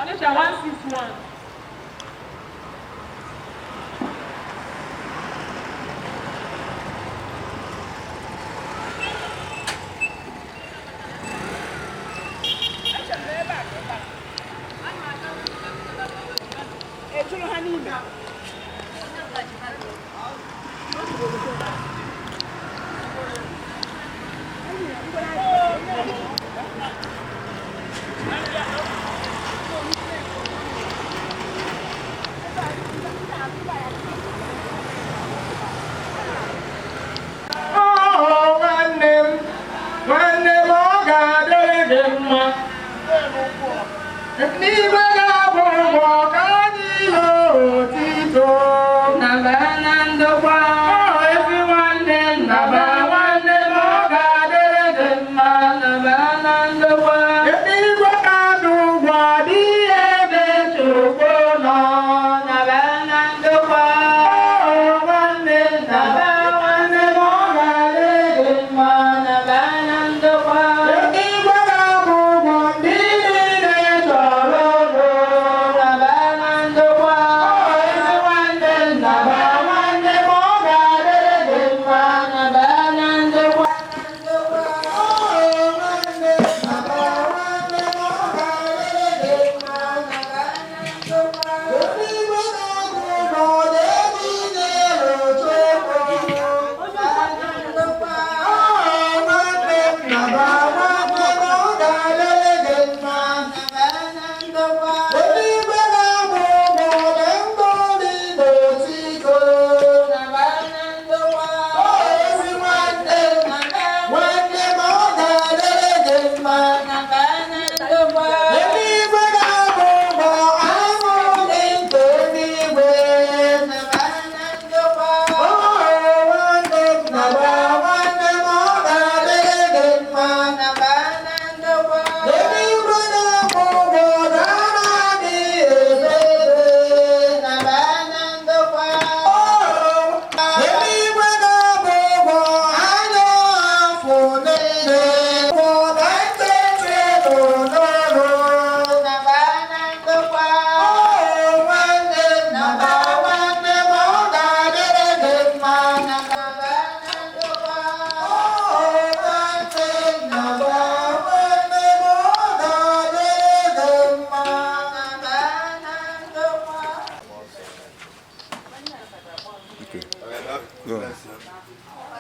Onitsha 161. Ejuru ha n'ime. Oh, nwanne m, nwanne m, ọ ga-adịrị gị mma. N'igwe ga-abụ ụgbọ ka anyị ihe otito. Naba na ndokwa. Oh, ezi nwanne m, naba nwanne m, ọ ga-adịrị gị mma. Naba na ndokwa. N'igwe ga-abụ ụgwọ adịghị ebe Chukwu nọ. Naba na ndokwa. Oh, nwanne m, naba nwanne m, ọ ga-adịrị gị mma. Naba na ndokwa. Igwe ga-abụ ụgwọ ndị niile chọrọ udo. Naba na ndokwa. Ezi nwanne m, naba nwanne m, ọ ga-adịrị gị mma. Naba na ndokwa. Nwanne m, naba nwanne m, ọ ga-adịrị gị mma. Igwe ga-abụ ụgwọ ndị niile chọrọ udo. Nwanne m, naba nwanne m, ọ ga-adịrị gị mma. Eluigwe ga-abụ ụgbọ na ngọzi n'otito. Ọ ezi nwanne m, nwanne m, ọ ga-adịrị gị mma. Eluigwe ga-abụ ụgbọ aṅụ dị nke eluigwe. Ọ nwanne m, naba nwanne m, ọ ga-adịrị gị mma. Eluigwe ga-abụ ụgbọ dara gị ebere. Eluigwe ga-abụ ụgbọ anya afọ niile. Ụgbọ na ncheche nọ n'ọrụ. Nwanne m, naba nwanne m, ọ ga-adịrị gị mma. Nwanne m, naba nwanne m, ọ ga-adịrị gị mma. Okay. Go on.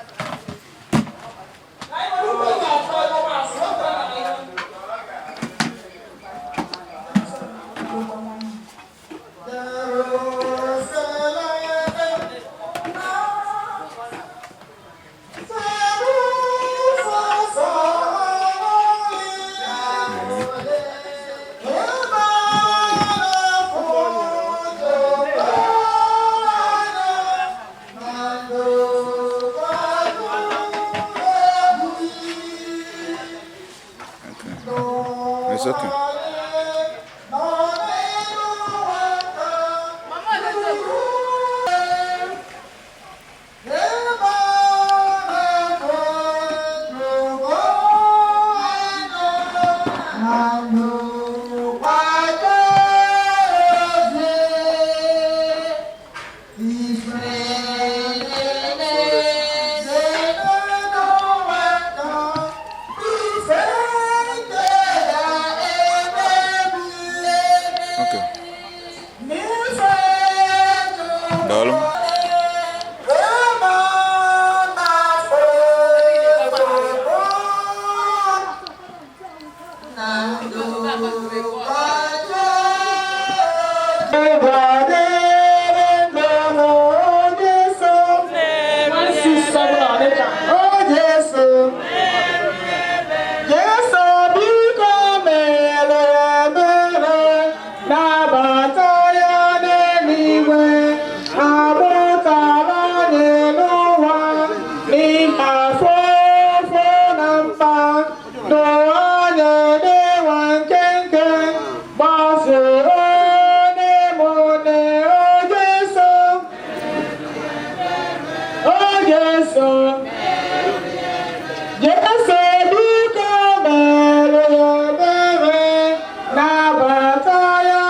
Okay. It's okay. Okay. Daalụ. Jesu biko mere ebere, nabata ya n'eluigwe, agbụtara anyị n'ụwa, n'ihi afọ ofo na mkpa, ndụ anyị dịwa nkenke, gbasoro n'ịmụnne, o Jesu, o Jesu. Jesu biko mere ebere, nabata ya.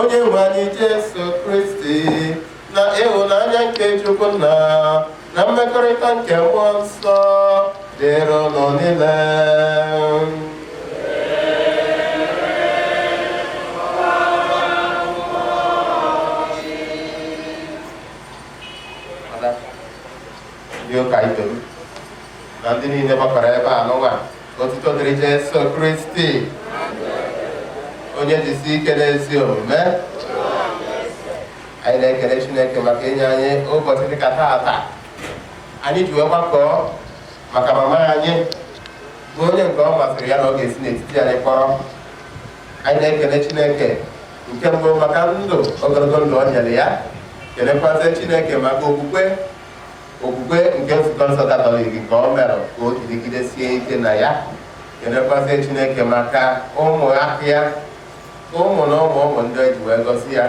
Onye nwe anyị Jesu Kristi na ịhụnanya nke Chukwu nna na mmekọrịta nke mmụọ nsọ dịrị unu niile. Ndị ụka ibe m na ndị niile gbakọrọ ebe a n'ụwa, otuto dịrị Jesu Kristi, onye jisi ike n'ezi omume. Anyị na-ekele Chineke maka inye anyị ụbọchị dịka taata anyị ji wee gbakọọ maka mama anyị, bụ onye nke ọ masịrị ya na ọ ga-esi n'etiti anyị kpọrọ. Anyị na-ekele Chineke nke mbụ maka ndụ ogologo ndụ o nyere ya, kelekwazie Chineke maka okwukwe nke nzukọ nsọ Katọlik nke ọ mere ka o jigidesie ike na ya, kelekwazie Chineke maka ụmụ aka ya, ụmụ na ụmụ ụmụ ndị e ji wee gọzi ya,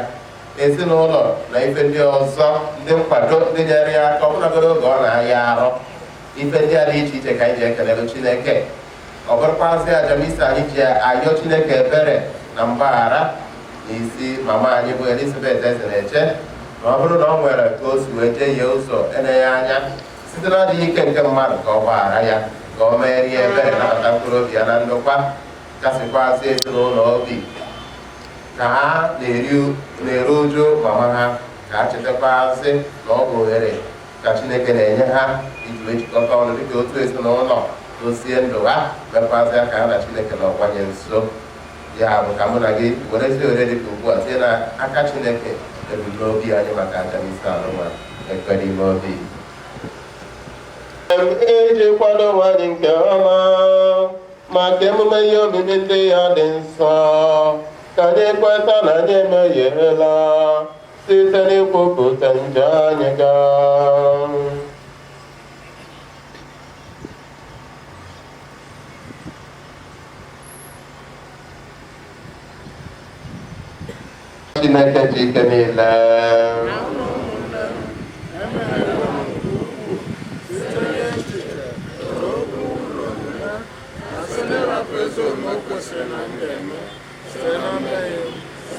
ezinụlọ na ife ndị ọzọ, ndị nkwado ndị nyere ya aka ọbụlagoro oge ọ na-aya arụ. Ife ndị a dị iche iche ka anyị ji ekelere Chineke. Ọ bụrụkwazị aja misa anyị ji ayọ Chineke ebere na mgbaghara n'isi mama anyị bụ Elizabeth Ezeneche, na ọ bụrụ na ọ nwere ka o si wee jee ya ụzọ eleghị anya site n'adịghị ike nke mmadụ, ka ọ gbaghara ya, ka ọ merie ebere, nabata mkpụrụ obi ya na ndokwa, kasịkwazị ezinụlọ obi ka ha na-eru uju mama ha, ka ha chetakwazị na ọ bụ ohere ka Chineke na-enye ha iji wee jikọta ọnụ dịka otu ezinụlọ, dozie ndụ ha, mekwazị ka ha na Chineke na ọkwanye nso. Ya bụ ka mụ na gị werezie ohere dịka ugbu a site n'aka Chineke ebumnobi anyị maka aja misa anụnwa ekwe n'ime obi iji kwado onwe anyị nke ọma maka emume ihe omimi ndị ya dị nsọ, ka anyị kweta na anyị emehiela site n'ikwupụta njọ anyị gaa. Chineke ji ike niile,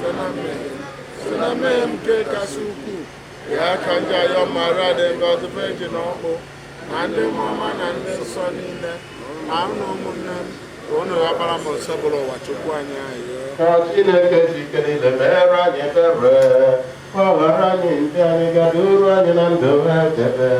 site na mmehie m nke kasị ukwuu, ya ka ndị ayọ mara dị ngọzi Virgin ọkpụ na ndị mmụọma na ndị nsọ niile na unu ụmụnne m, ka unu ghabara m nsọbụrụ ụwa Chukwu anyị ayọ. Ka Chineke ji ike niile mere anyị ebere, gbaghara anyị ndị anyị gaduru anyị na ndụ edebe.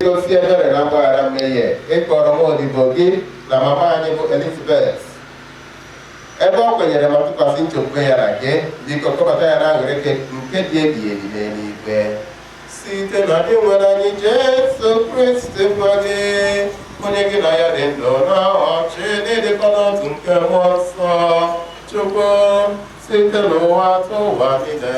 Gosi ebere na mgbaghara mmehie, ịkpọrọ nwa odibo gị na mama anyị bụ Elizabeth, ebe ọ kwenyere ma tụkwasị nchekwube ya na gị, biko kpọbata ya na aṅụrị nke dị ebighị ebi n'eluigwe, site na dị nwere anyị Jesu Kristi nwa gị, onye gị na ya dị ndụ na ọchị n'ịdịkọ n'otu nke mmụọ nsọ Chukwu Site n'ụwa tụwa niile.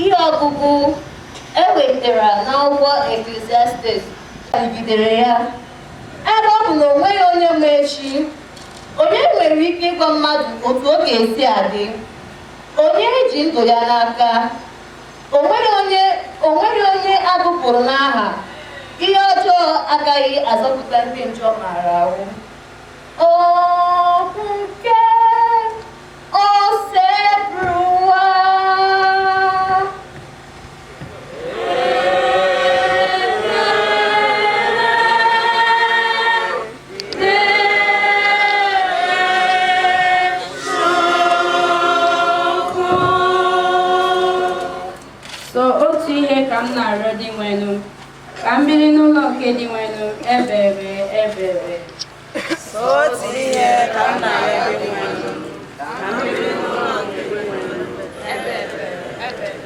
Ihe ọgụgụ e wetara n'akwụkwọ Ecclesiastes rigidere ya. Ebe ọ bụ na o nweghị onye ma echi, onye nwere ike ịgwa mmadụ otu ọ ga-esi adị? Onye ji ndụ ya n'aka? O nweghị onye agụpụrụ n'aha. Ihe ọjọọ agaghị azọpụta ndị njọ maara ahụ. Okwu nke Osebụrụwa. So otu ihe ka m na-arịọ Dinwenụ, ka m biri n'ụlọ nke Dinwenụ ebebe ebebe. Otu ihe ka m na-arịọ Dinwenụ, ka m biri n'ụlọ nke Dinwenụ ebebe ebebe.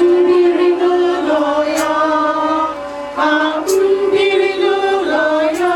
Mmiri n'ụlọ ya, ka mmiri n'ụlọ ya.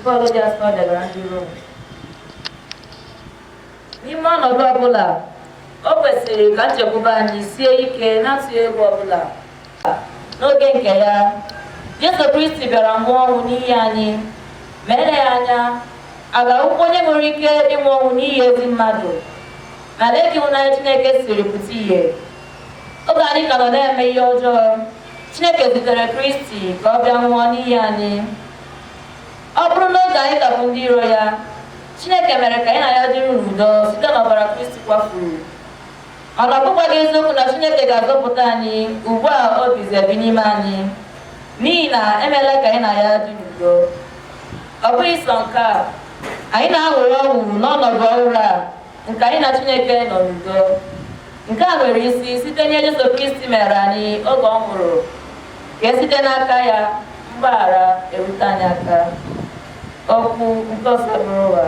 Pọl dị asọ degara ndị Rom. N'ime ọnọdụ ọbụla, o kwesịrị ka nchekwube anyị sie ike na-atụghị egwu ọbụla. N'oge nke ya, Jesu Kristi bịara nwụọ ọnwụ n'ihi anyị, ma eleghị anya, a ga-ahụkwa onye nwere ike ịnwụ ọnwụ n'ihi ezi mmadụ. Ma lee ka ịhụnanya Chineke siri pụta ìhè. Oge anyị ka nọ na-eme ihe ọjọọ, Chineke zitere Kristi ka ọ bịa nwụọ n'ihi anyị. Ọ bụrụ n'oge anyị ka bụ ndị iro ya, Chineke mere ka anyị na ya dịrị n'udo site n'ọbara Kristi kwafuru. Mana ọ bụkwaghị eziokwu na Chineke ga-azọpụta anyị ugbu a o bizi ebi n'ime anyị, n'ihi na emeela ka anyị na ya dị n'udo. Ọ bụghị sọ nke a, anyị na-aṅụrị ọṅụ n'ọnọdụ ọhụrụ a nke anyị na Chineke nọ n'udo. Nke a nwere isi site n'ihe Jesu Kristi mere anyị oge ọ nwụrụ, ka e site n'aka ya mgbaghara erute anyị aka. Okwu nke Osebụrụwa.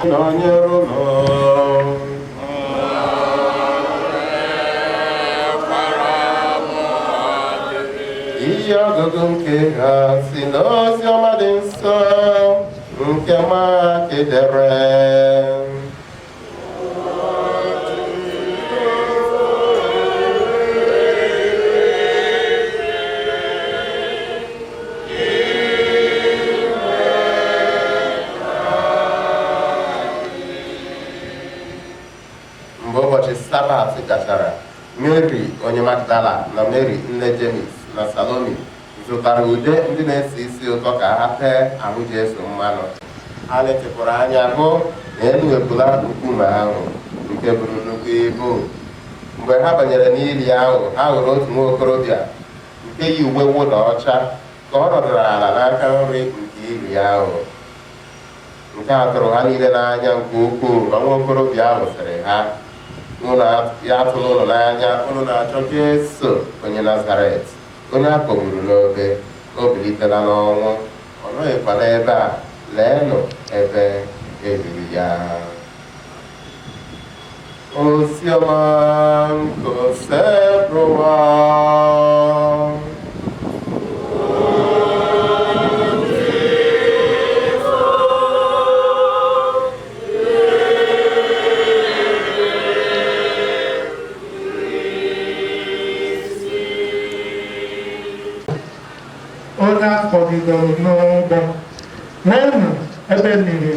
Nọnyere ụlọ. Ihe ọgụgụ nke ha si n'ozi ọma dị nsọ nke Mak dere. Mgbe ụbọchị Sabat gachara, Mary onye Magdala na Mary nne Jemis na Salomi zụtara ude ndị na-esi isi ụtọ ka ha tee ahụ Jesu mmanụ. Ha letịpụrụ anya hụ na ewepụla nkume ahụ nke buru nnukwu ibu. Mgbe ha banyere n'ili ahụ, ha hụrụ otu nwa okorobịa nke yi uwe mwụda ọcha ka ọ nọdụrụ ala n'aka nri nke ili ahụ. Nke a tụrụ ha niile n'anya nke ukwuu, ma nwa okorobịa ahụ sịrị ha, ya atụla ụnụ n'anya, unu na-achọ Jesu onye Nazaret, onye a kpọgburu n'obe. O bilitela n'ọnwụ, ọ nọghịkwa n'ebe a. Leenụ ebe e liri ya. Oziọma nke Osebụrụwa. Onye akpọgidere n'ụgbọ, leenụ ebe mmiri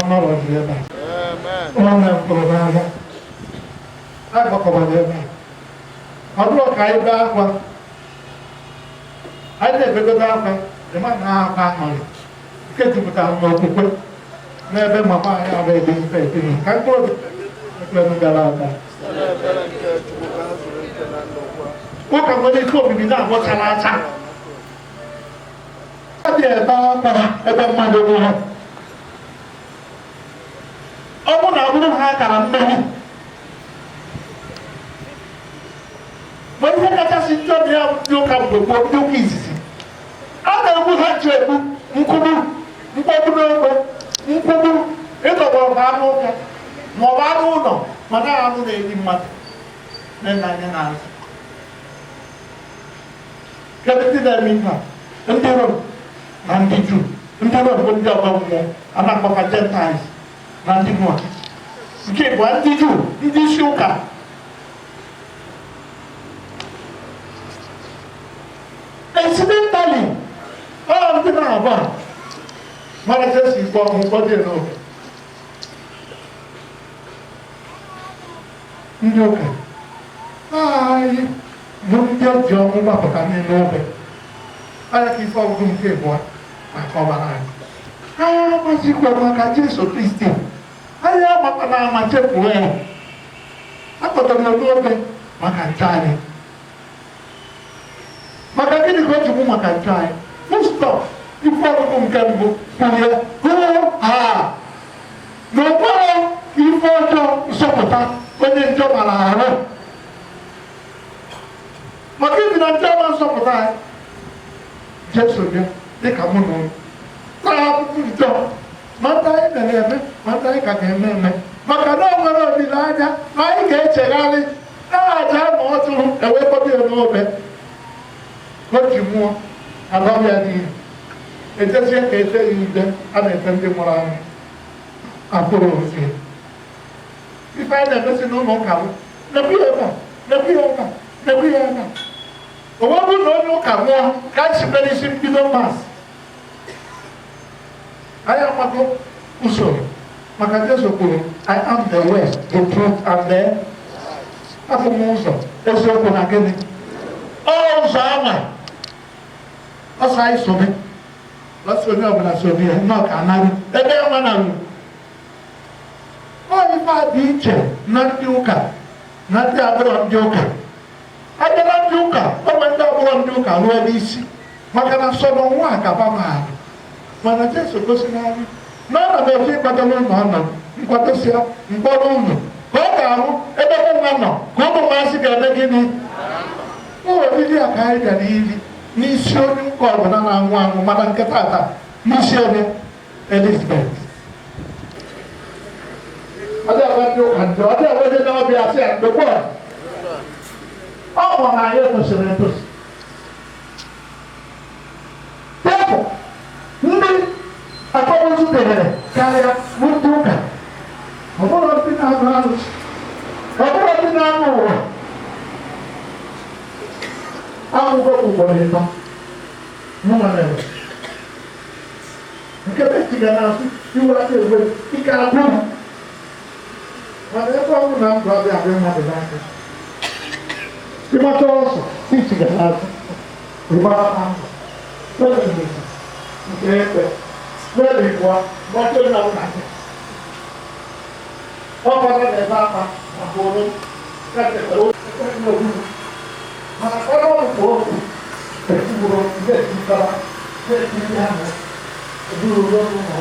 ọnọrọzi ebe a. Nwanne m pụrụ n'anya, agbakọbara ebe a. Ọ bụrụ ka anyị bee akwa, anyị na-ebegodo akwa, ịma na akwa aṅụrị nke jupụtara n'okwukwe n'ebe mama anyị abụ ebe mfe etinye ka mkpụrụ obi ekpere gara aga. Ụka nwere ike obibi na-agbọchara acha. Ọ dị ebe akwa ebe mmadụ nwụrụ. Ọ bụrụ na ọ bụrụ ha akara mmegbu. Ma ihe kachasị njọ dị ya ndị ụka mgbe gboo, ndị ụka izizi. A na-egbu ha nchu egbu, nkwugbu, mkpọgbu n'ogbe, nkwugbu, ịtọgbọrọ ha anụ ụka, ma ọ bụ anụ ụlọ, ma na anụ na-eri mmadụ. Na-ene anya n'azụ. Kedu ndị na-eme ihe a? Ndị Rom na ndị Juu. Ndị Rom bụ ndị ọgọ mmụọ, a na-akpọkwa Gentiles na ndị mmụọ. Nke bụ ndị Juu, ndị isi ụka. Incidentally, ọ ndị na-abụ a mara ka esi kpọọ ọnwụ dị n'oge. Ndị ụka anyị bụ ndị ji ọnwụ gbapụta n'elu obe. Anya ka ife ọgụgụ nke abụọ na-akọwara anyị. Anyị amazikwa maka Jesu Kristi. Anyị amakwa na ama chefuo ya. Akpọtara ya n'obe maka njọ anyị. Maka gịnị ka o ji bụ maka njọ anyị? Full stop. Ife ọgụgụ nke mbụ kwuru ya hoo haa na o nwere ife ọjọọ nsọpụta onye njọ mara arụ. Maka ibi na njọ ma nsọpụta anyị, Jesu bịa dịka mụ na unu taa ahụhụ njọ, ma ndị anyị mere eme, ma ndị anyị ka ga-eme eme, maka na o nwere olileanya na anyị ga-echegharị na aja ma ọ tụrụ ewee kpọbie ya n'obe ka o ji nwụọ alọbịa n'ihi ejezie ka ete ya ude a na-ete ndị nwụrụ anwụ akpụrụ ozi. Ife anyị na-emesi n'ụlọ ụka bụ nekwu ya ebe a, nekwu ya ebe a, nekwu ya ebe a. O wee bụrụ na onye ụka nwụọ, ka anyị sikwa n'isi mbido Mass, anyị amago usoro, maka Jesu kwuru, "I am the way, the truth and the abụ m ụzọ, eziokwu na gịnị?" Ọ ụzọ ama ọsọ anyị sobe ọsọ, onye ọbụla sobe ya nnọọ ka anarụ ebe enwe na ru. Ọ ife a dị iche na ndị ụka na ndị abụrọ ndị ụka. Abịala ndị ụka, o nwere ndị abụrọ ndị ụka ruo n'isi, maka na sọ n'ọnwa a ka ba maara. Mana Jesu gosiri anyị na ana m eje ịkwadoro ụlọ ọnọ nkwadosia mkpọrọ ụnụ ka ọ ga-ahụ ebe mụ nwa nọ, ka ụmụ maasị ga-eme gịnị. Oriri a ka anyị bịara iri n'isi onye ụka ọbụla na-anwụ anwụ, mana nke tata n'isi onye Elizabeth. Ọ dị agwa ndị ụka njọ, ọ dị agwa ndị na-ọbịa asị ya mgbe gboo ọ mụ na anyị etosiri etosi. Tepụ ndị akwamozu debere karịa bụ ndị ụka, ọ bụrụ ndị na-anụ arụsị, ọ bụrụ ndị na-anụ ụwa. Akwụkwọ ugboro ịtọ mụ nwere nke metiga n'azụ iwe aka egwe ike agwụ m, mana ebe ọ bụ na ndụ abịa abịa mmadụ n'aka, ịgbata ọsọ itiga n'azụ, ịgbara na ndụ kpere nke ekpe kpere ịbụọ gbata onye ọbụla gị. Ọ fọdụ na-ebe akwa maka olu mana ebe ọ bụ okwu ekwugburu ndị etikọrọ na-etiri ha na eburu ruo n'ụlọ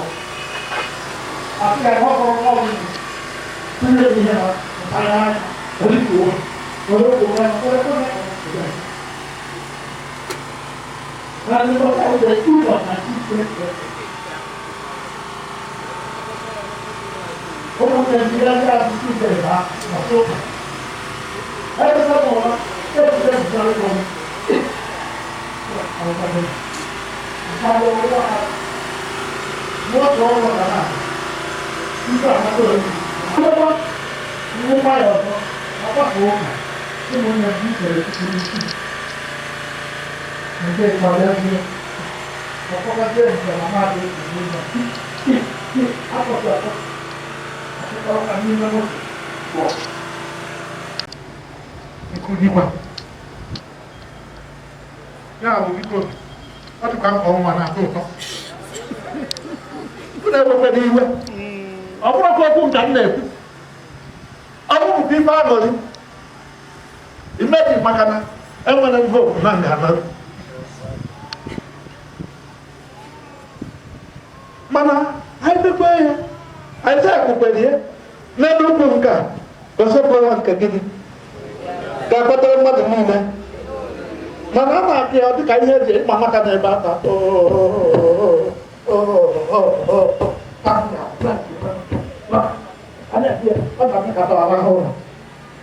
asị ya ọ bụrụ ọrụ tụnye ihe ha mpaghara olikuo were kwuo ya were kwuo ya na ndị ọka ụzọ na chi. Ụmụnne ndị ndị asụsụ ibere ha ọtụ ebe sọ mụrụ ebute bụtara ego m n'otu ọrụ ka na ife amata oyi akwụkwọ nwụkwa ya ọzọ ọgbakọ ụka. Ụmụnne m chere tupu n'isi nke ịkpọrọzie ọkpọkọzie nke na mmadụ eji n'ụzọ akpọtụ akpọ achịkọrọ n'ime moto nkunikwa ya bụ biko ọ dịkwa mkpa ọnwa na-atọ ụtọ. Unu ewekwana iwe, ọ bụrụkwa okwu nka m na-ekwu, ọ bụrụkwa ife aṅụrị imebi, maka na enwere m hope na nga mana anyị mekwa ya. Aịzak kwere ya n'elu ugwu nke a gosipụrụ nke gịnị ga-akpatara mmadụ niile, mana a na-apịa ya dịka ihe eji ịkpa maka na ebe aka.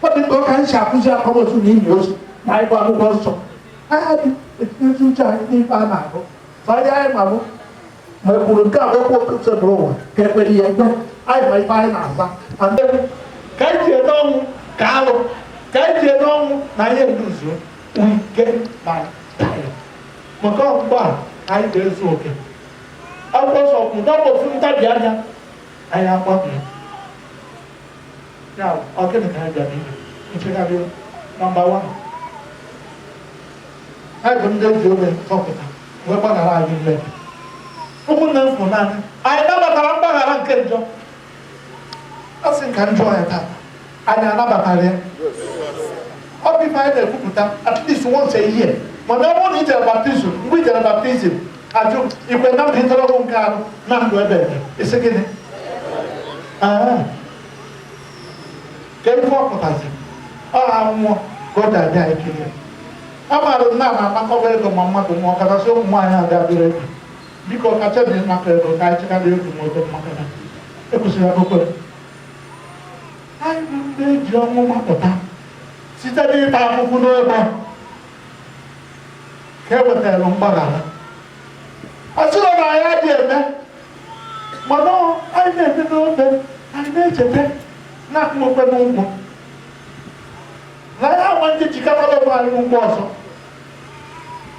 Ọ dị mkpa ka anyị si akụzi akwamozu na ili ozu na ịgụ akwụkwọ nsọ. Anyị adị etinyechi uche anyị n'ife a na-agụ, ma ihe anyị ma bụ Ma e kwuru nke a bụ okwu Osebụrụwa ka ekpere ya ekpe anyị ma ife anyị na-aza. Ka anyị ji n'ọnwụ ka alụ ka anyị ji n'ọnwụ na ihe nduzuo, we gain by dying, maka mgbe a anyị ga-ezu oke. Akwụkwọ nsọ kwuru na ọ bụ ofu ntabi anya anyị agbapụ ya. Ọ gịnị ka anyị bịara ime? Nchegharị number one. Anyị bụ ndị eji oge zọpụta wee gbaghara anyị mmehie. Ụmụnne m fụ n'anya, anyị nabatara mgbaghara nke njọ? A sị ka njọ ya taa, anyị anabatara ya? Ọ bụ ife anyị na-ekwupụta at least once a year. Mana ọ bụrụ na i jere baptism, mgbe i jere baptism, ajụ ikwe na mbilitere ọnwụ nke arụ na ndụ ebe ebe, isi gịnị? Ka ife ọ pụtazi ọ ha nwụọ ka ọ ji abịa ekiri ya. Amaara m na a na-anakọba ego ma mmadụ nwụọ, kachasị ụmụ nwaanyị a ga-adịrị ego. Biko, kacha dị nnakọ ego ka anyị chịkarị ego ma ego, maka na ekwesịrị akụkọ ya. Anyị bụ ndị eji ọnwụ mapụta site n'ịta ahụhụ n'obe ka e wetara mgbaghara. A sịrọ na anyị adịghị eme, mana anyị na-eme n'obe, anyị na-echeta na-akwụkwọ n'ụgwọ na ya nwa ndị jikọtara onwe anyị n'ụgwọ ọzọ.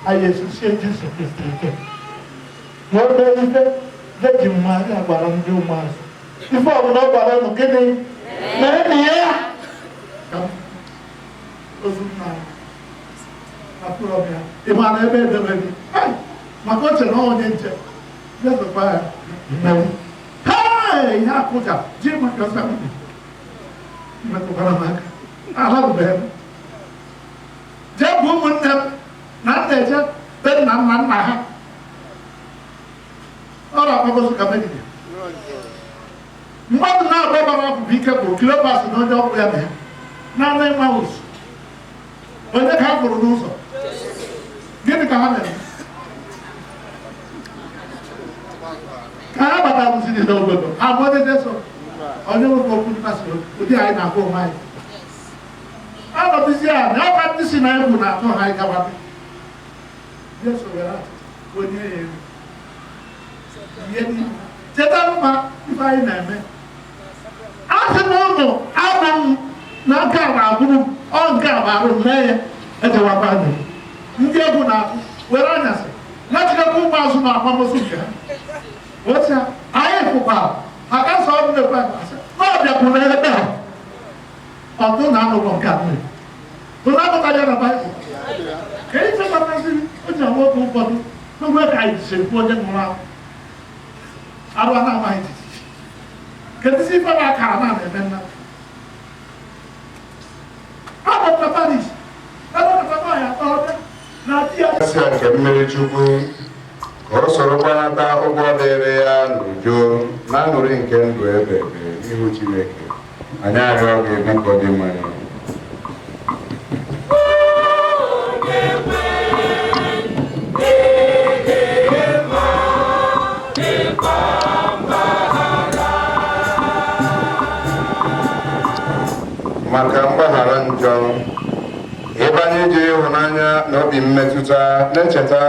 Anyị esusie Jesu Kristi ike ma o mee ife Virgin Maria gwara ndị ụmụazụ: ife ọbụla ọ gwara ụnụ, gịnị mee na ya. Ozu nna anyị afụrọ m ya, ị maara ebe edebe gị? Maka o chere na onye nche jezekwa ya mmewu. Hei, ihe akụja ji maka ọsọ metụkwara m aka, alabụbeghị m. Jee bụ ụmụnne m na nna eje be nna nna nna ha. Ọ na-akwagosi ka megide mmadụ na-agba gbara ọpụpụ ike bụ Klopas na onye ọkụ ya na ya na-ana Emmaus. Onye ka ha fụrụ n'ụzọ? Gịnị ka ha mere ka ha batarụziri n'obodo ha bụ onye Jesu onye nwoke okwu mkpasi obi ụdị anyị na-agwa onwe anyị anọdụzi a na ọka ndị si na egwu na-atụ ha ịgawa. Jesu were achịcha onye ya elu ihe niile cheta mma ife anyị na-eme. Asị m ụnụ, abụ m na nke a na-agwụrụ m, ọ nke a bụ arụ m mee ya ejewakwa anyị. Ndị egwu na-atụ were anyasị nachidekwa ụmụazụ na akwamozu nke ha otu anyị fụkwara maka nsọ ọrụ na-ekwe asị na ọ bịakwuru ebe a ọtụ na anụrụ nke a mmiri tụrụ anụta ya na Baịbụl ka ife kpataziri o ji ahụ oge ụfọdụ n'ogbe ka anyị jisiri kwuo onye nwụrụ anwụ arụ a na-amaghị jijiji. Kedụzi ife bụ akara na na-eme nna abụ m na Paris ebe kata nwaanyị atọ ọbịa na di ya. Kasịa nke mmiri Chukwu ka o soro gbanata ụgwọ dịrị ya n'uju na aṅụrị nke ndụ ebe ebe n'ihu Chineke. Anyị arịọ gị, biko, dị mmanya. Maka mgbaghara njọ, ebe anyị ji ịhụnanya na obi mmetụta na-echeta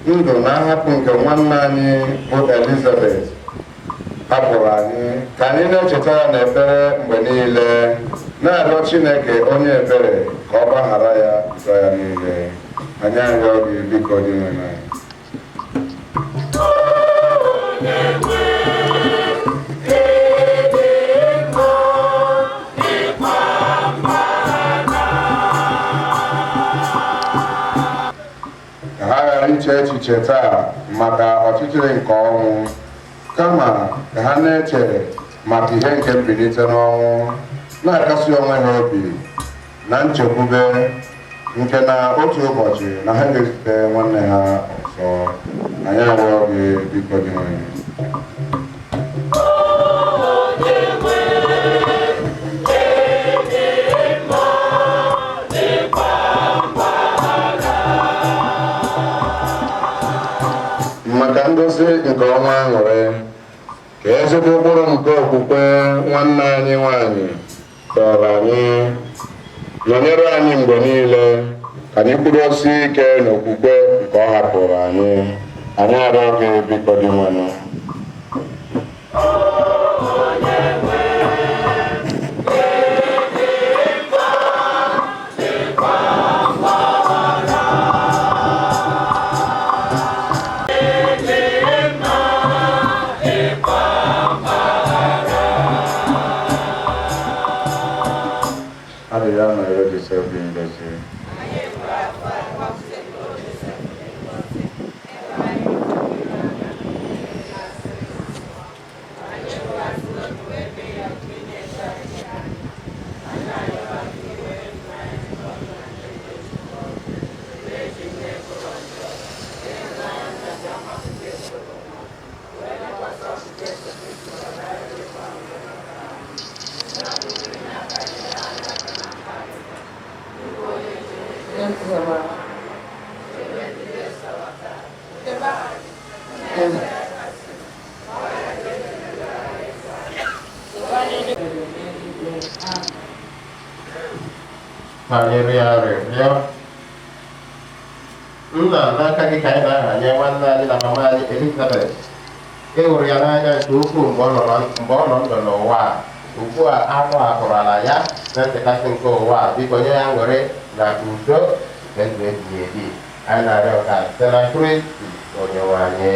ndụ na nhapụ nke nwanne anyị bụ Elizabeth hapụrụ anyị, ka anyị na-echeta ya n'ekpere mgbe niile, na-arịọ Chineke onye ebere ka ọ gbaghara ya njọ ya niile. Anyị arịọ gị, biko, dị nwere anyị. Ka ha ghara iche echiche taa maka ọchịchịrị nke ọnwụ, kama ka ha na-eche maka ihe nke mbilite n'ọnwụ, na-akasi onwe ha obi na nchekwube nke na otu ụbọchị na ha ga-ezute nwanne ha ọzọ. Anyị arịọ gị, biko, gị nwere. Maka ndozi nke ọnwa aṅụrị, ka ezigbo ụkpụrụ nke okwukwe nwanne anyị nwanyị tọrọ anyị nọnyere anyị mgbe niile, ka anyị kwudosie ike n'okwukwe nke ọ hapụrụ anyị. Anyị arịọ gị biko Dinwenụ. Arịrịọ na-arịọ Josef dị ngọzi. Anyị rịọ arịrịọ. Nna, n'aka gị ka anyị na-ahanye nwanne anyị na mama anyị Elizabeth. Ị hụrụ ya n'anya nke ukwuu mgbe ọ nọ ndụ n'ụwa a. Ugbu a anụ ahụrụla ya na nchekasị nke ụwa a, biko nye ya aṅụrị na udo nke ndụ ebighị ebi. Anyị na-arịọ ka site na Kristi Onyenwe anyị.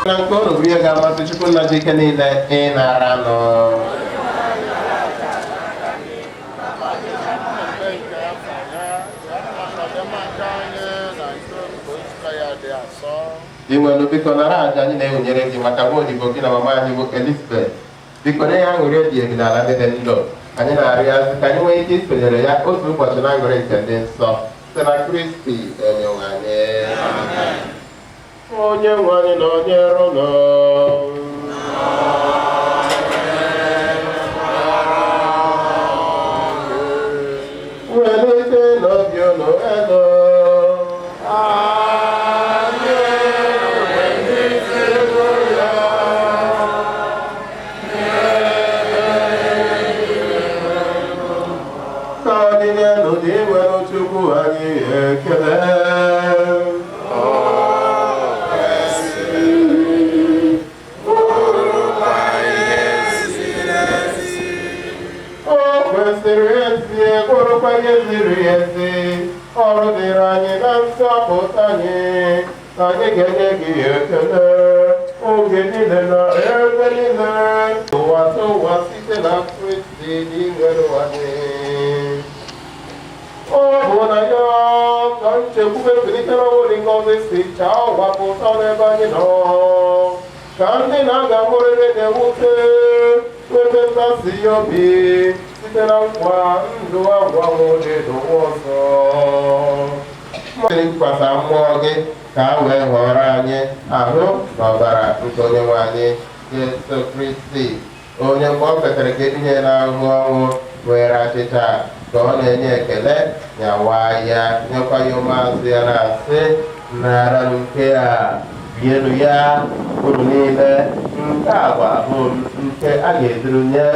Na nke unu bụ ihe ga-amasị Chukwu nna ji ike niile ịnara nụ. Dinwenụ, biko nara aja anyị na-ewunyere gị maka nwa odibo gị na mama anyị bụ Elizabeth. Biko nye ya aṅụrị ebighị ebi n'ala ndị dị ndụ. Anyị na-arịọzi ka anyị nwee ike isonyere ya otu ụbọchị na aṅụrị nke ndị nsọ site na Kristi Onyenwe anyị. Onye nwe anyị nọnyere unu. Welite n'obi unu elu. Ka anyị nye-nụ Dinwenụ Chukwu anyị ekele. O kwesịrị ezi bụrụkwa na-emekwa ihe ziri ezi, ọrụ dịrị anyị na nzọpụta anyị. Anyị ga-enye gị ekele oge niile na ebe niile, ụwa tụwa site na Kristi n'inwere anyị. Ọ bụ na ya ka nchekwube mbilite n'ọnwụ dị ngọzi si chaa ụwa pụta n'ebe anyị nọ, ka ndị na-aga mụrịrị na-ewute nweta nkasi obi site na nkwa ndụ agwanwụ dị n'ụwa ọzọ. Kwasa mmụọ gị ka a wee ghọrọ anyị ahụ na ọbara nke onye nwe anyị Jesu Kristi, onye mgbe ọ kwetara ka ebinye n'ahụhụ ọnwụ were achịcha ka ọ na-enye ekele nyawa ya nyekwa ya ụmụazụ ya na-asị, nara nke a, rienụ ya unu niile, nke a bụ ahụ m nke a ga-eduru nye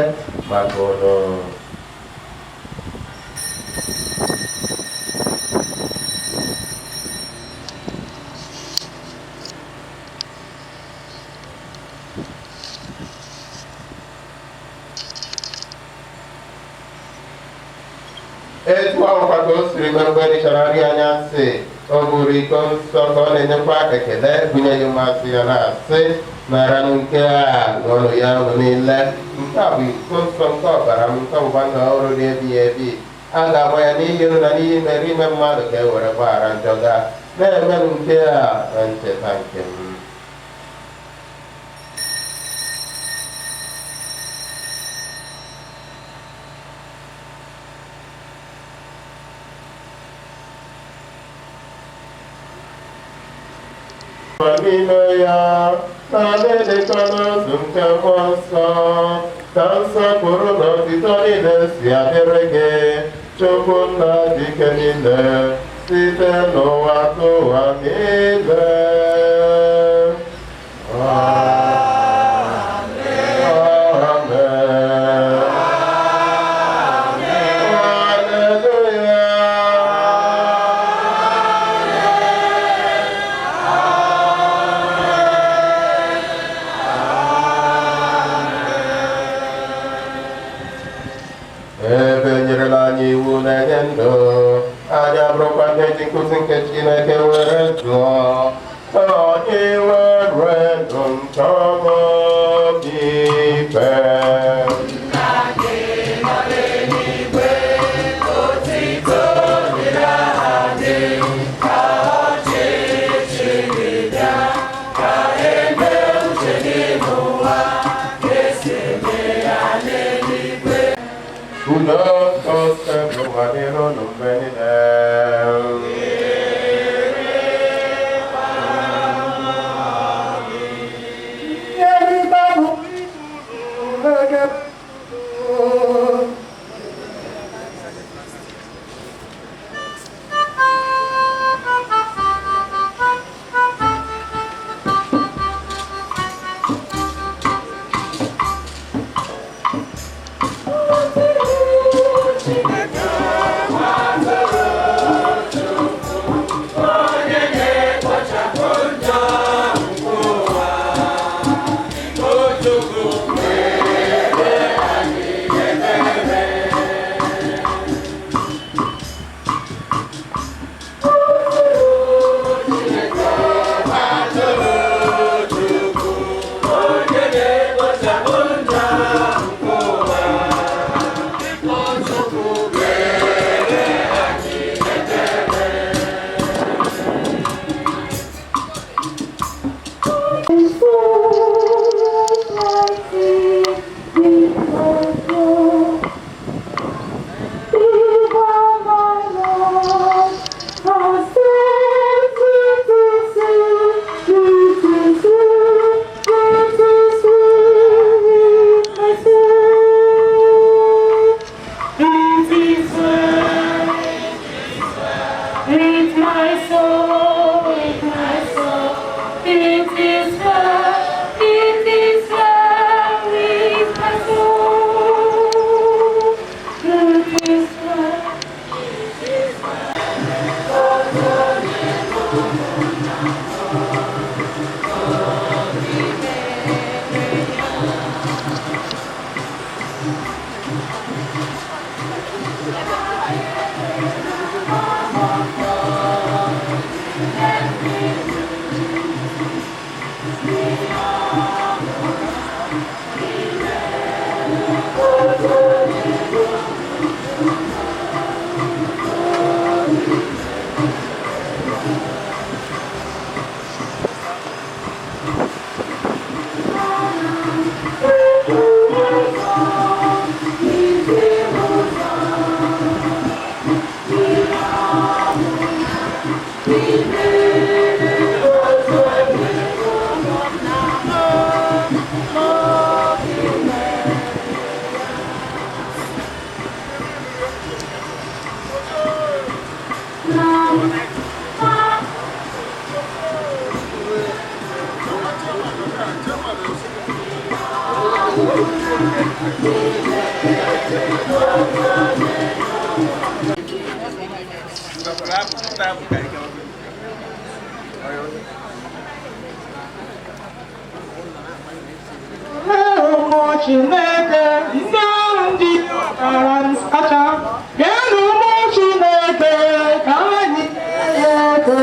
maka unu. Etu ahụkwa ka o siri mee mgbe richara nri anyasị, o buru iko nsọ ka ọ na-enyekwa ekele bunye ya ụmụazụ ya na-asị, naranụ nke a, ṅụọnụ ya unu niile, nke a bụ iko nsọ nke ọbara m nke ọgbụgba ndụ ọhụrụ dị ebighị ebi. A ga-agba ya n'ihi unu na n'ihi imeri ime mmadụ ka e were gbaghara njọ ga. Na-emenụ nke a na ncheta nke m. N'ime ya na na-edekọ n'otu nke mmụọ nsọ, ka nsọpụrụ na otito niile si adịrị gị, Chukwu nna dị ike niile, site n'ụwa tụwa niile. Amen. Hallelujah. Ebe nyerela anyị iwu na-enye ndụ, anyị abụrụkwa ndị ji nkuzi nke Chineke were zụọ, ka anyị were ndụ nke ọma obi ikpe. Udo Osebụwa dịrị unu mgbe niile. Thank you. Ụmụ Chineke, ndị ahụ ndị ọkara nsacha, bịanụ ụmụ Chineke ka anyị nye ya ego.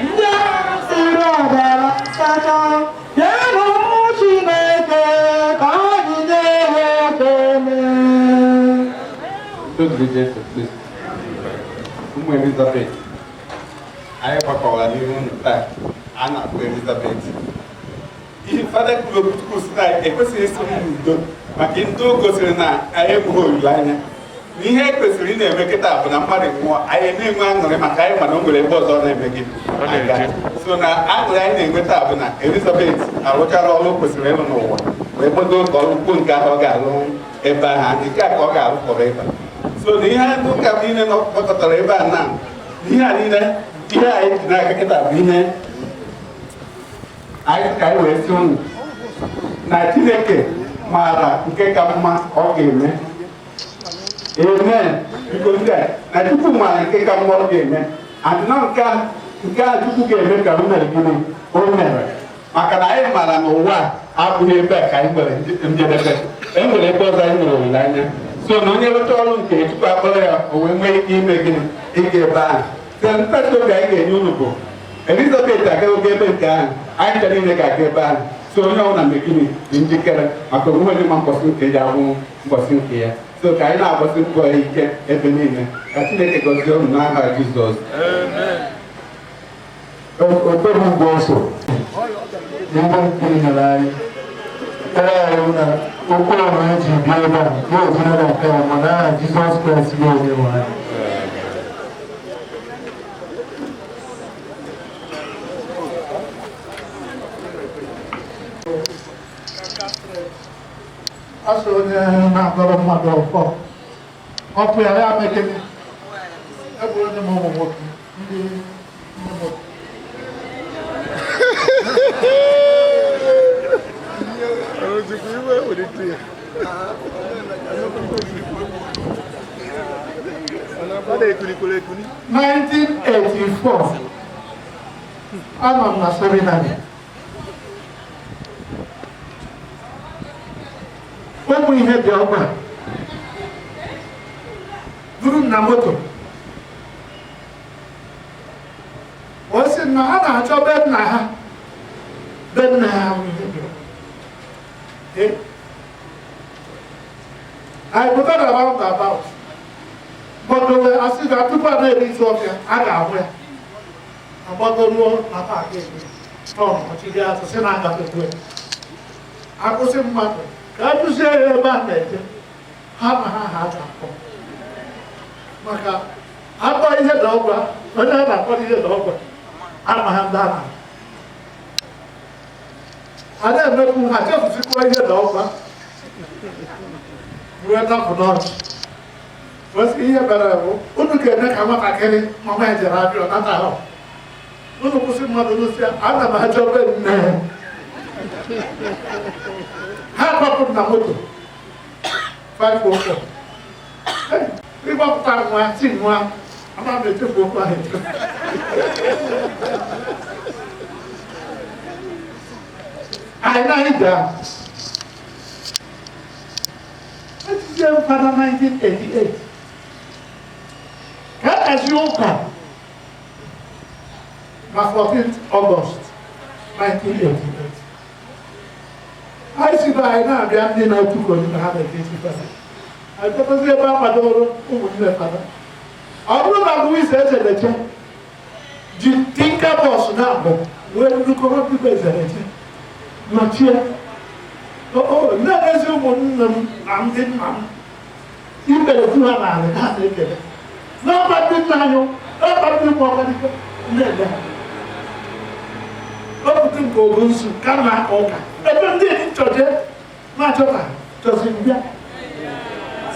Ndị ahụ siri ọbara nsacha, bịanụ ụmụ Chineke ka anyị nye ya ekele. Todu Jesu Kristi. Ụmụ Elizabeth, anyị gbakọwara n'ihu unu taa, a na-akpọ Elizabeth. Ihe Fada kwuru okwu sị na ekwesịghị ịsị m n'udo maka ndị o gosiri na anyị enweghị olileanya. Na ihe e kwesịrị ị na-eme kịta bụ na mmadụ nwụọ, anyị na-enwe aṅụrị maka anyị mana o nwere ebe ọzọ ọ na-eme gị aga. So na aṅụrị anyị na-enwe taa bụ na Elizabeth arụchara ọrụ o kwesịrị ịrụ n'ụwa wee gbago ka ọrụ kwuo nke ahụ ọ ga-alụ ebe ahụ, nke a ka ọ ga-alụ fọrọ ebe a. So na ihe ndị ụka niile gbakọtara ebe a na ihe a niile ihe anyị ji n'aka kịta bụ ihe anyị ka anyị wee sị unu na Chineke maara nke ka mma ọ ga-eme. Amen. Biko ndị a na Chukwu maara nke ka mma ọ ga-eme, adịna nke a Chukwu ga-eme ka o mere gịnị o mere, maka na anyị maara na ụwa abụghị ebe a ka anyị nwere njedebe, e nwere ebe ọzọ anyị nwere olileanya. So na onye rụcha ọrụ nke Chukwu akpọrọ ya o wee nwee ike ime gịnị ịga ebe ahụ. Site ntachi obi anyị ga-enye unu bụ Elizabeth agaghị ebe nke ahụ, anyị ncha niile ga-aga ebe ahụ. So onye ọbụla mee gịnị dị njikere maka onwe onye ma mbọsị nke ya ahụ mbọsị nke ya. So ka anyị na-agbasi mbọ ike ebe niile, ka Chineke gọzie unu n'aha Jizọs. Okpere ugwu ọsọ n'ebe nke nyere anyị ekpere anyị na okwu ọrụ anyị ji bịa ebe a na-ejire na nke ya ma n'aha Jizọs Kraịst bụ onye nwe anyị. Asị onye na-agọrọ mmadụ ọfọ ọpụ ya ya mekene ebụrụ ndị m ụmụ nwoke ndị nwoke. Ọ 1984 anọ m na seminarị. Ụmụ ihe dị ọgba duru m na moto, o sị na a na-achọ be nna ha, be nna ha bụ ihe dị ọgba. Anyị pụtara round about gbagowe, asị na tupu a na-eri isi ọfịa a ga-ahụ ya, agbagoruo na paakị ebe ọchịchị azụ sị na agafekwe akwụsị mmadụ ka a jụzie ya ebe a na-eje ha na ha ha ga-akpọ maka akpọ ihe na ọgwa onye a na-akpọ ihe na ọgwa ama ha ndị a na a na-emekwu ha chefusikwa ihe na ọgwa ruo dapụ n'ọchị. Osi ihe mere bụ unu ga-eme ka nwatakịrị mama ya jere abịa ọnata ahụ unu kwụsị mmadụ n'osi ana m achọ be nne ha kpọpụrụ na moto 504 ịgbapụta nwa si nwa ama m echefu okwu ahụ echefu. Anyị naghị daa etizie m fada 1988 ka a kazi ụka na 14th August 1988. Anyị si na anyị na-abịa ndị na-etuko na ha na-eji fada anyị bịakwazị ebe a kwadoro ụmụnne fada, ọ bụrụ na Louis Ezereche ji tinka bọs na-abụ wee ndukọrọ biko Ezereche nọchie na-emezi ụmụnne m na ndị nna m ibere tu ha n'ala ha na-ekele N'ọba ndị nna anyị, n'ọba ndị ụmụ ọkadike na-ele ha. Ọ pụta nke ogo nsu ka m na-aka ụka. Ebe ndị enyi nchọje na-achọta chọzi mbịa.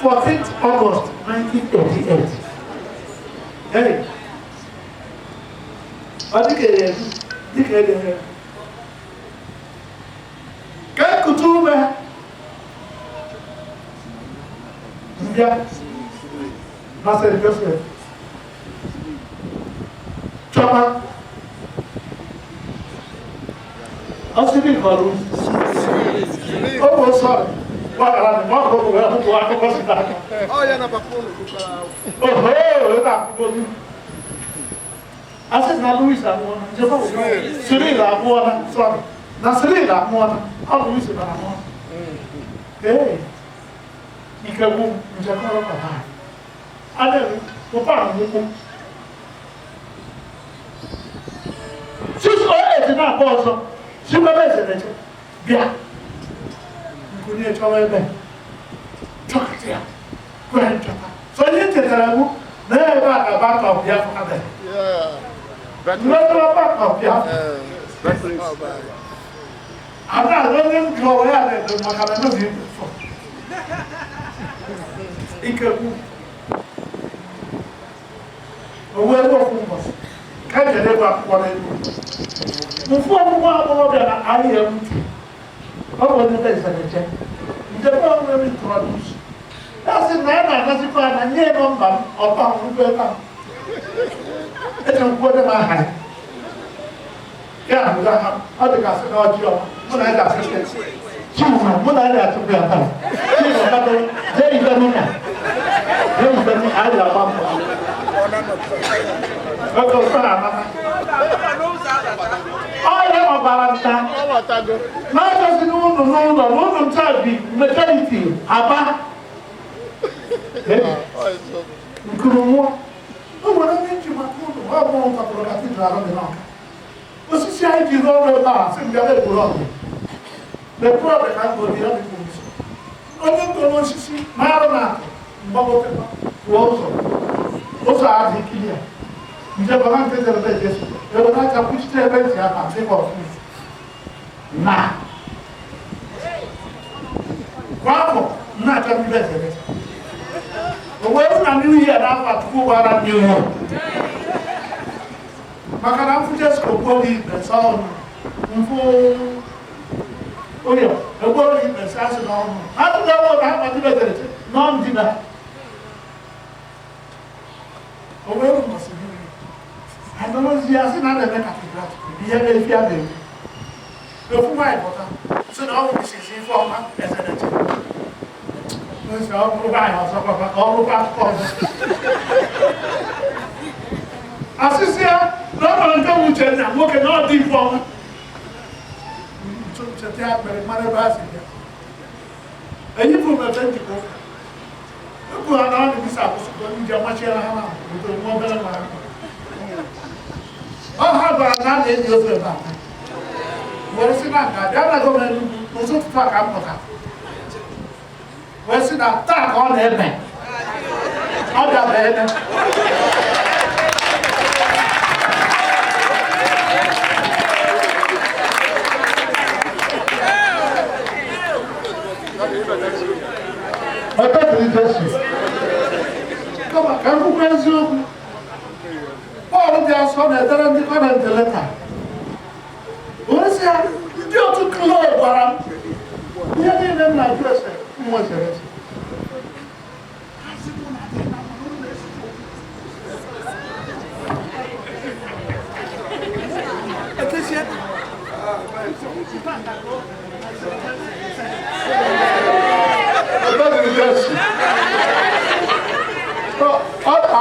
14th August 1988. Hey. Ọ dịka ere dịka ere ka ekute ume mbịa na St. Joseph chọba ọsibí kọlu ó wò sọ̀rọ̀ wàhálà ni wọn kò wọ ẹkú akókò síta. Oho, ẹ bá akókò ní. Asị na Louis amụọna, njebe wò Cyril amụọna, sorry. Na Cyril amụọna, ọ Louis na amụọna. Ee, ike gwụ m njekọrọ papa. Adịghị, papa ahụ nwụkwụ. 608 na-akpọ ọzọ, sikwebe ezereche, bịa. Nkunye chọwa ebe, chọkịta ya, kwee nchọta. So ihe chetara mụ na ebe a ka Bank of Biafra dị. Mmetụrụ Bank of Biafra. Ada onye m jụrụ ya na-edo maka na n'oge ifo. Ike gwụ. O wee ruo ofu mbọsị, ka e jere ịgba akwụkwọ n'elu. Mfu ọmụmụ agbọghọbịa na IMT. Ọ bụ onye ezereche. Njebe onwe m introduce. Ya sị na ya na-agazikwa na nye nọmba m ọba m ebe a. Eji m kwuo m aha ya. Ya hụrụ aha m, ọ dị ka sị na ọjị ọma, mụ na ya ga-asị Chima, mụ na ya ga-atụpụ ya taa. Chima kado, jee ibe mụ na. Jee ibe mụ, anyị ga-agba mbọ. Oge ụtọ na-amata. Ọya ọbara nta. N'achọzi n'ụlọ n'ụlọ n'ụlọ nta bi majority aba. Nkuru nwụọ. O nwere onye nji maka ụlọ, ọ bụ nkwapụrụ katidral dị n'Ọka. Osisi anyị ji rụọ ọrụ ebe a sị m bịa na-eburu ọbịa. Na-eburu ọbịa ka m goro ya dịka nso. Onye ngoro osisi na-arụ na akụ mgbagotekwa pụọ ụzọ. Ụzọ adị kilia. Nje baba nke jere be Jesu. Ebe na-acha kwuchite ebe ntị aba dịka ọfịs. Na kwa afọ m na-achọ ndị be eze. O wee rụ na New Year n'afọ a tupu gbara New Year. Maka na mfụ Jesu ogbuo gị ikpe sọ ọnụ. Mfụ onye egbuo gị ikpe sọ asị n'ọnụ. Ha tụrụ ewu na ha ma ndị be eze nọ ndina. O wee rụ mbọsị New Year. Anọrọzi ya sị na a na-eme katidral ihe na-efi a na-eme. Ofu nwaanyị pụta sị na ọ bụ Mrs. Ifeọma Ezereche. Nsị ọ bụrụ nwaanyị ọzọ kwa ka ọ bụrụkwa akụkọ ọzọ. Asịsị ya na ọ nọrọ nke bụ Uchenna nwoke na ọ dị Ifeọma. Ncheta ya kpere mara ebe ha si bịa. Eyipụ m efe njikọ ụka. Ekwu ha na ọ na-ebisa akwụsịkọ ndị amachiela ha na butere nwa obere nwa ha. Ọ ha gwara na a na-enyi ofe ebe a. Wee sị na nke abịa na gọọmenti n'ụzọ ụtụtụ a ka m pụtara. Wee sị na taa ka ọ na-eme. Ọ bịa ebe. Ebe dịrị Jesu. Kama ka m kwukwa eziokwu. Pọl dị asọ na-edere ndị Kọrịntị leta. Wee sị ya, ndị otu Kloe gwara m ihe niile m na-ajụ ese m nwezere ese. Ebe dịrị Jesu. Ọ ka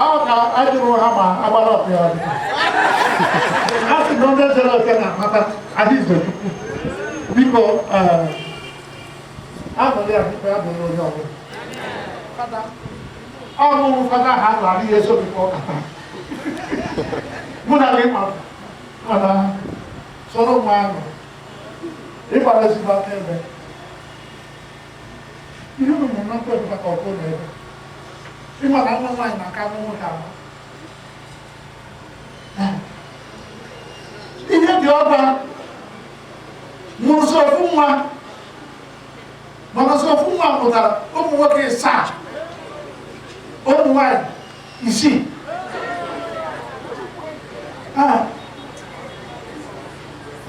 ajụrụ ha ma agbara ọpịa ọdị. A sị na onye zere oke na-amata adịghị Chukwu. Biko, aṅụrị a biko ya bụrụ onye ọbụla. Ọṅụṅụ fada ha gwara ihe so biko ụka taa. Mụ na gị mana soro nwa ahụ ịgbara ezigbo aka ebe. Ihe unu mụrụ na mkpa ka ọkụ na ebe. Ịma na nwa nwaanyị na-aka nwa nwoke ahụ. Ihe dị ọba mụrụ sọ ofu nwa, mana sọ ofu nwa pụtara ụmụ nwoke 7, ụmụ nwaanyị 6.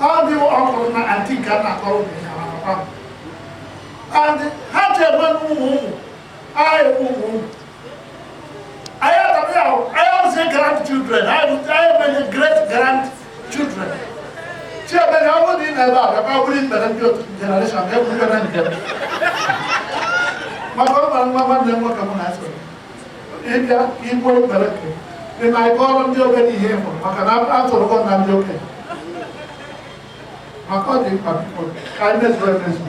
Ọ dị ọkụrụ na anti nke a na-akọrọ ụmụ ya na papa m. And ha ji enwe ụmụ ụmụ anyị, ụmụ ụmụ anyị atara ya, anyị awụsị grandchildren, anyị emenye great grandchildren. Chiemere, ọ bụrụ na ị na-ebe a bịakwa bụrụ mbere ndị otu generation ga-egwu na nke m. Maka ọ gwara nwa nwanne m nwoke m na-asọ ịbịa igbuo mbere nke dị na ịkọrọ ndị obere ihe ị hụrụ, maka na atụrụgo na ndị okenye, maka ọ dị mkpa. Biko, ka anyị mezuo emezu.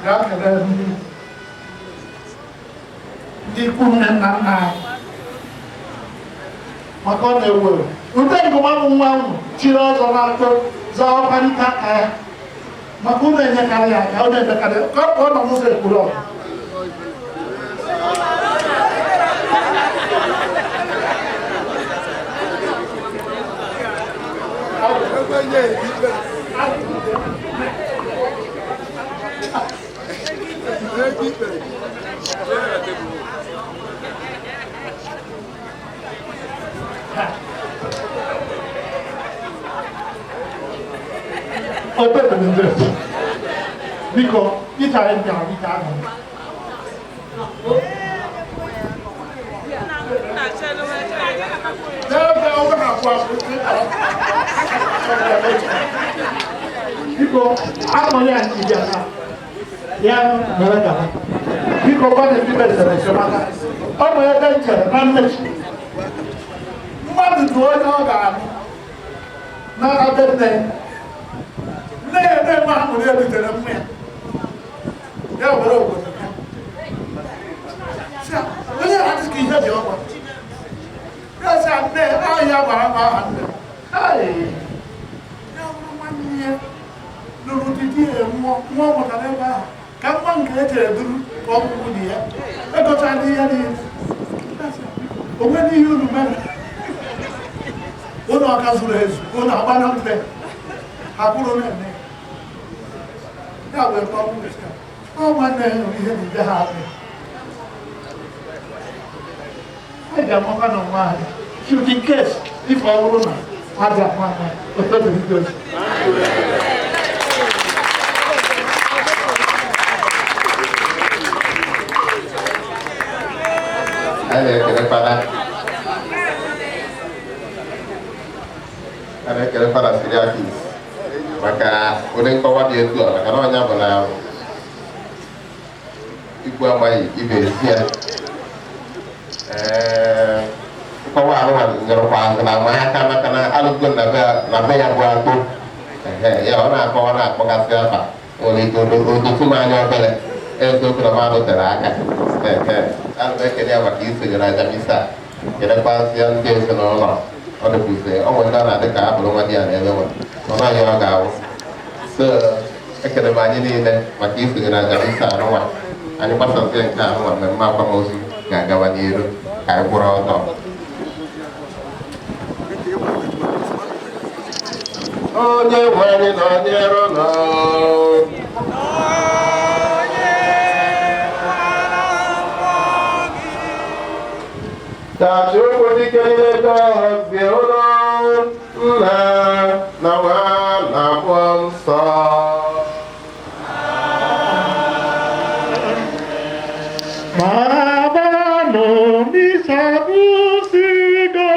Gaa kelee ndị ikwu nne nna nna anyị, maka ọ na-ewu ewu. Ute ngụmamụ nwa unu chiri ọzọ na-akpọ zaa ọkparịta aka ya, maka unu enyekarị ya aka, unu emekarị ka ọ pụọ nọ n'ụzọ ekwuru ọgụ. Ote biko, ịcha anyị bịara ike ahụ. N'ebe ọ na-akwụ akwụ, biko, akpọrọ ya ndị bịa na ya mere gaba. Biko, gwa ndị mesere ese, maka ọ bụ ebe m chere na mmechi mmadụ dị onye ọ ga-anụ na be nne nne ya na-enwe aṅụrị ebutere mma ya, ya were obodo ya. Sị ya, onye na-adị ka ihe dị ọgba ya, sị ya, nne ahịa gwara m aha nne. Ai, ya bụrụ nwanne ya lụrụ di, di ya nwụọ, nwa ọ mụtara ebe ahụ ka nwa nke e chere duru ka ọ bụ nwunye ya egochala ihe niile. O nwere ihe unu mere, unu ọka zuru ezu, unu agbana mbe hapụrụ na-eme ya wee kpọọ nwunye ya. Ọ nwanne ya hụrụ ihe na ibe ha adị anyị ga-amakwa na onwe anyị, should in case if ọ bụrụ na adị akwa anya otobeghị gosi. Anyị na-ekele Fada, a na-ekele Fada Siriakis maka ụdị nkọwa dị etu a, maka na ọnya bụ na ikwu amaghị ibe esi ya. Ee, nkọwa ahụ nyerekwa azụ na ama aka, maka na alụgo na be ya bụ akpụ. Ehe, ya ọ na-akọwa na-akpọgasị afa nwere ike odotu m anya obere. Eziokwu na mmadụ tere aka. Ehe, ana m ekele ya maka isonyere aja misa, kelekwazịa ndị ezinụlọ. Ọ dịkwuzie ọ nwere ndị ọ na-adị ka abụrụ nwa di ya na ebe nwe ọ naghị ọ ga-awụ. So ekele m anyị niile maka isonyere aja misa anụnwa. Anyị gbasazie nke anụnwa, mmemme akwamozu ga-agawa n'iru. Ka anyị kwụrụ ọtọ. Onye nwe anyị nọnyere ụnụ. Ka Chukwu dike niile gọzie ụnụ, Nna na Nwa na Mmụọ Nsọ. Mabano misa busigo.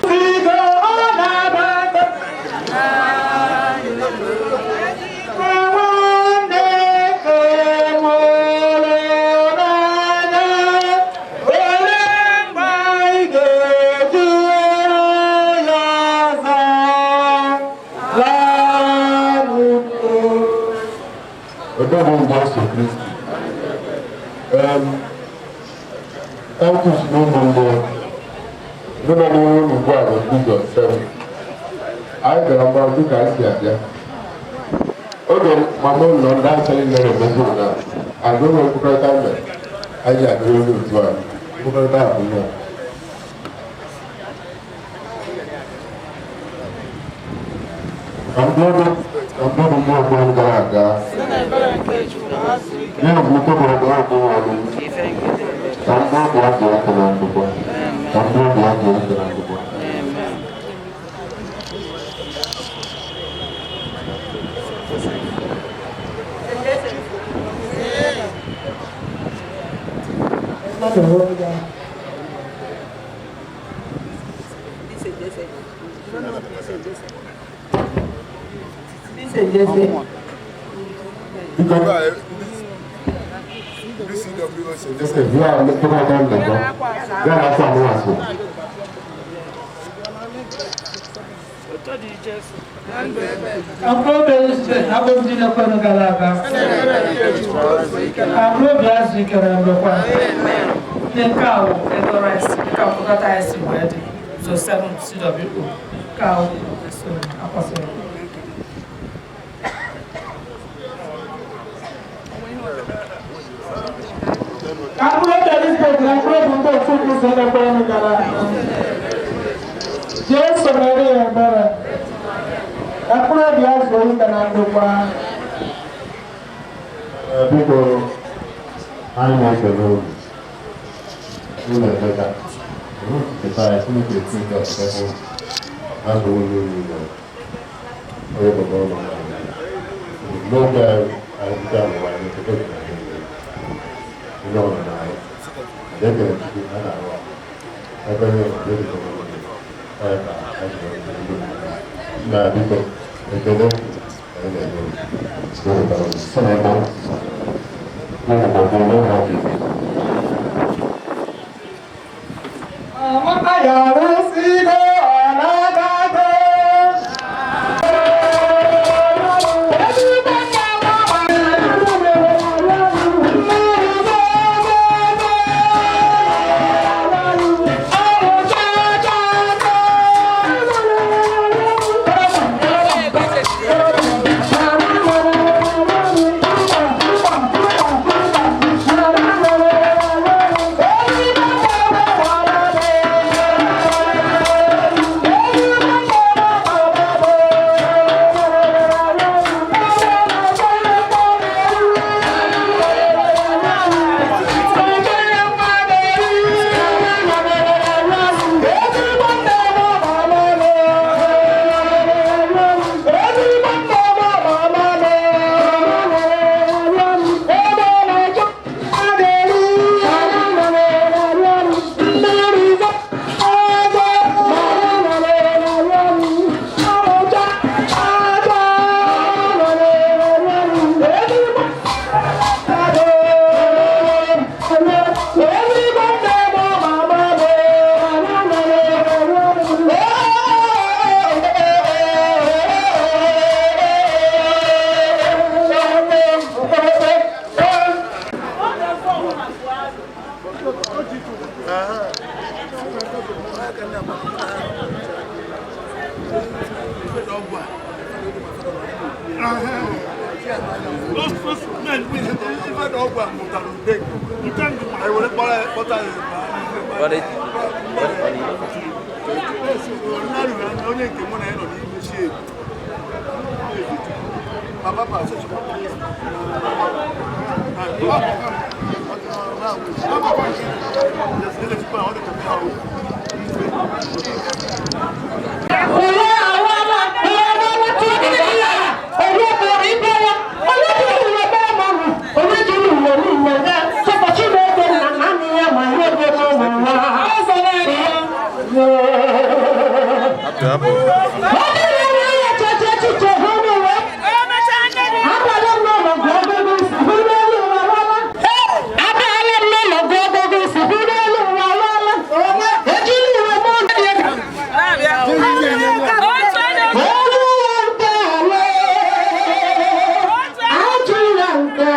Sigo onabata. Nwanne enwere n'anya, olee mgbe anyị ga-eji ya ọzọ? Otito dịrị Jesu Kristi. Titus na ụmụnne ndị nọ n'ihu unu ugbu a bụ ndị ụzọ 7. Anyị bịara mgbaru dịka anyị si abịa. Oge mama ụlọ ndị achọghị mere emezi na agụ ụlọ nkwukọrịta mere anyị ji abịa onye otu a nkwukọrịta a bụ ihe a. Ka mkpụrụ mmụọ ọgbọ gara aga n'ihi ike bụrụ na ọ bụ ọrụ ka mkpụrụ ya ga-eke na ndụkwa ka mkpụrụ ya ga-eke na ndụkwa. Nke a wụ ego rice ka mkpokọta anyị si wee dị so 7 CWO ka so akwasịrị. Ka mkpụrụ obi Elizabeth na mkpụrụ obi ndị otu Kristi na-ekpere gara aga. Jesu mere ya ebere. Ka mkpụrụ obi ya zuo ike na ndokwa. Biko, anyị na-ekele unu. Unu emeka. Unu cheta anyị Chineke esi nke ọchịchị na ndụ unu niile. Onye bụba ụlọ anyị. N'oge anyị bute n'ụwa anyị cheta okike anyị niile. Onye ọbụla na anyị. Ekele Chukwu a na-arụ ọrụ. Ebe onye nọ na-edebe onwe gị. Onye ka anyị ji wee bụrụ ndị na biko ekele anyị na-enye unu. Unu si n'ebe unu bụ onye ha ji.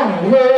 Nne.